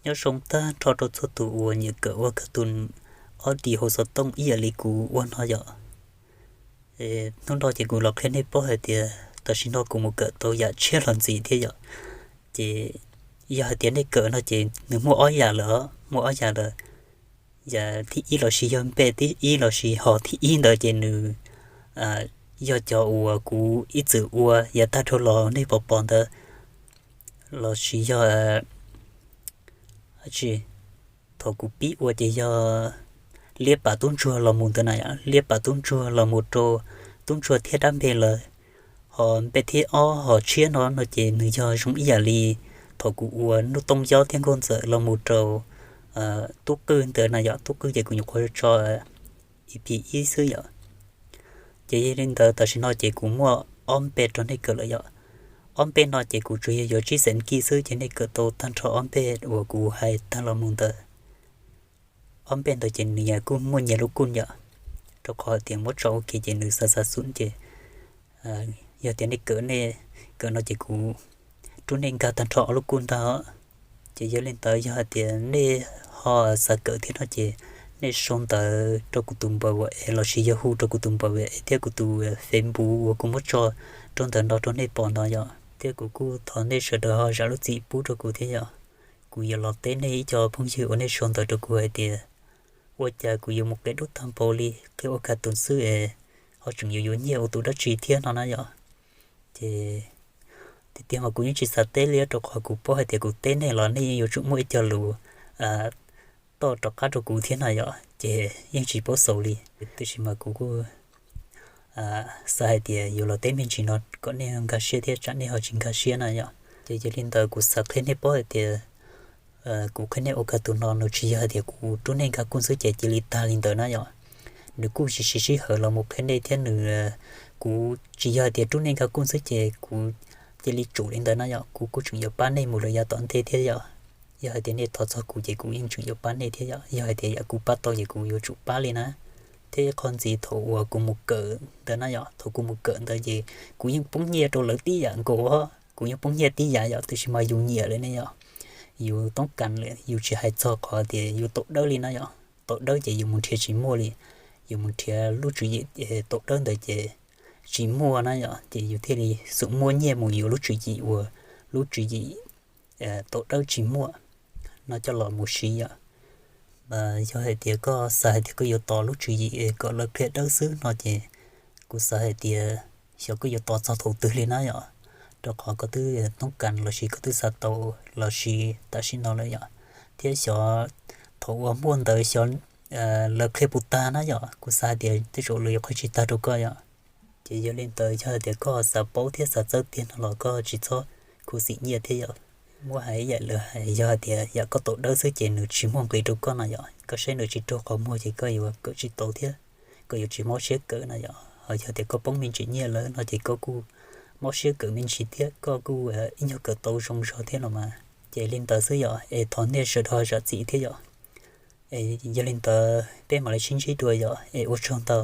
Nyob zoo tag nrho rau txhua tus uas nyiam kawm ua kab tus ob dim hauv xov tooj ib yam li kuv ua no yom. Hnub no ces kuv los qhia nej paub hais tias tam sim no kuv mus kawm tau yam tshiab los ntxiv thiab yom. Ces yog hais tias nej kawm no ces nws muaj ob yam lawm, muaj ob yam lawm. Yam thib ib lossis yog npe thib ib lossis hom thib ib ntawd ces nws yog cov uas kuv ib txwm ua yav tag dhau los nej pom pom ntawd, lossis yog tsis, thaum kuv pib ua ces yog liab pam tub ntsuag los mus ntawd na, liab pam tub ntsuag los mus rau tub ntsuag thiab dab npe lawm. Ho npe thib ob hom tshiab no no ces nws yog zoo ib yam li thaum kuv ua Nuj Tooj Yob thiab Nkauj Ntxawm los mus rau tub qwj ntawd na yom, tub qwj ces kuv nyuam qhuav tso E P ib xwb yom. Ces yog li ntawd tam sim no ces kuv muaj ob npe rau nej kawm lawm yom. Ob npe no ces kuv tsuas yog yuav tsib xees kij xwb ces nej kawm tau tag nrho ob npe uas kuv hais tag los mus ntawd. Ob npe ntawd ces nws yog kuj muaj nyias lub kuj yom, rau qhov tias muab tso ua ke ces nws xav xav xum ces yog tias nej kawm, nej kawm no ces kuv rub nej nkag tag nrho ob lub kuj ntag. Ces yog li ntawd yog hais tias nej ho xav kawm thiab no ces nej sau ntawv rau kuv tus npawb WhatsApp lossis yog hu rau kuv tus npawb WhatsApp thiab kuv tus Facebook uas kuv muab tso rau ntawm no rau nej pom no yom. Thiab kuv kuj thov nej sawv daws ho zam lub txim pub rau kuv thiab yom. Kuv yuav los teb nej ib co phooj ywg uas nej sau ntawv rau kuv hais tias ua cas kuv yuav mus qia dub tag npaum li, qhia ua kab tus xwb es ho tseem yuav yuav nyiaj ua tus dab tsi thiab no na yom. Ces tiag tiag mas kuv yeej tsis xav teb li rau qhov kuv paub hais tias kuv teb nej los nej yeej yuav tsum muaj ib co lus toj rov qab rau kuv thiab na yom, ces yeej tsis paub xaus li. Tiam sis mas kuv kuj xav hais tias yuav los teb me ntsis no kom nej nkag siab thiab tsam nej ho tsis nkag siab na yom. Ces yog li ntawd kuv xav qhia nej paub hais tias kuv qhia nej ua kab tus no nws tsis yog hais tias kuv rub nej nkag kuj xwb ces cia li tag li ntawd na yom. Nws kuj tsis siv sij hawm los mus qhia nej thiab nws, kuv tsis yog hais tias rub nej nkag kuj xwb ces kuv cia li tsum li ntawd na yom, kuv kuj tseem yuav pab nej mus lawm yav tom ntej thiab yom. Yog hais tias nej thov txog kuv ces kuv yeej tseem yuav pab nej thiab yom, yog hais tias yam kuv pab tau ces kuv yuav tsum pab li na. Thiab ib qho ntxiv thaum uas kuv mus kawm ntawd na yom, thaum kuv mus kawm ntawd ces kuv yeej poob nyiaj rau lawv tib yam nkaus, kuv yeej poob nyiaj tib yam yom, tiam sis mas yus nyiam lawm ne yom, yus toob kas lawm, yus tsis hais txog qhov tias yus tau dawb li na yom, tau dawb ces yus mus nrhiav tsis muaj li, yus mus nrhiav lub tswv yim tau dawb ntawd ces tsis muaj na yom, ces yus thiaj li xum muaj nyiaj mus yuav lub tswv yim uas lub tswv yim tau dawb tsis muaj no coj los mus siv yom. Yog hais tias koj xav hais tias koj yuav tos lub tswv yim kom lawv qhia dawb xwb no ces kuv xav hais tias xyov koj yuav tos txog thaum twg li na yom, rau qhov koj twb toob kas lossis koj twb xav tau lossis tam sim no lawm yom, thiab xyov thaum uas muaj ntawd xyov lawv qhia puas tag na yom, kuv xav hais tias tej zaum lawv yuav qhia tsis tag rau koj yom. Ces yog li ntawd yog hais tias koj xav paub thiab xav txawb tiag no los koj tsis txhob khuv xim nyiaj thiab yom. Muab hais ib yam lawv hais yog hais tias yam koj tau dawb xwb ces nws tsis muaj nqis rau koj no yom, koj saib nws tsis raug qhov muag ces koj yuav kawm tsis tau thiab koj yuav tsis mob siab kawm no yom. Ho yog tias koj poob me ntsis nyiaj lawm no ces koj kuj mob siab kawm me ntsis thiab koj kuj ib nyuag kawm tau zoo zog thiab no mas. Ces li ntawd xwb yom, es thov nej sawv daws zam txim thiab yom. Yog li ntawd peb mam li sib ntsib dua yom, es ua tsaug ntau.